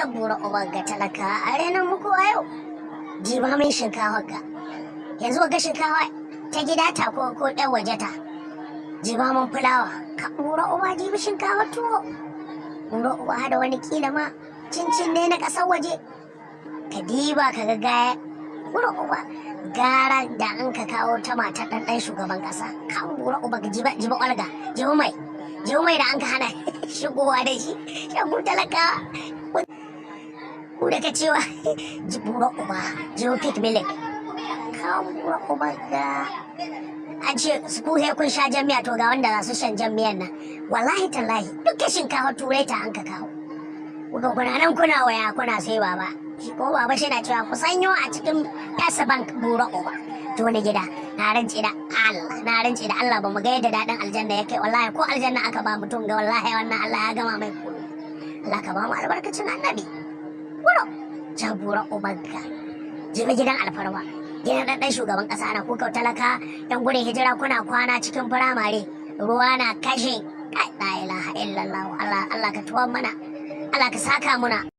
Can bura uban ga talaka a renan muku a yau. Jiba mai shinkawa ga. Yanzu ga shinkawa ta gida ta ko ɗan waje ta. Jiba mun fulawa. Ka bura uba, jibi shinkawa tuwo. Bura uba da wani kila ma cincin ne na ƙasar waje. Ka diba ka ga gaya. Bura uba. Gara da an ka kawo ta matar ɗan shugaban ƙasa. Ka bura uba ga jiba jiba olga. Jiba mai. Jiba mai da an ka hana shigowa da shi. Shagu talaka. Ku da ka cewa bura uba jiba Peak milk. Ka bura uba ga. An ce ku sai kun sha jan miya, to ga wanda za su shan jan miyan nan. Wallahi tallahi duka shinkafa Turai ta an ka kawo. Kuka kuna nan kuna waya kuna sai baba. Shi ko baba shi na cewa ku sanyo a cikin First Bank, bura uba. To wani gida, na rance da Allah, na rance da Allah, ba mu ga yadda daɗin aljanna ya kai. Wallahi ko aljanna aka ba mutum ga, wallahi wannan Allah ya gama mai komai. Allah ka ba mu albarkacin Annabi. Bura jagora ubanka. Jibi gidan alfarma. Gidan ɗan shugaban ƙasa na kuka talaka yan gudun hijira kuna kwana cikin firamare, ruwa na kashe. La ilaha illallah. Allah, Allah ka tuwon mana, Allah ka saka muna.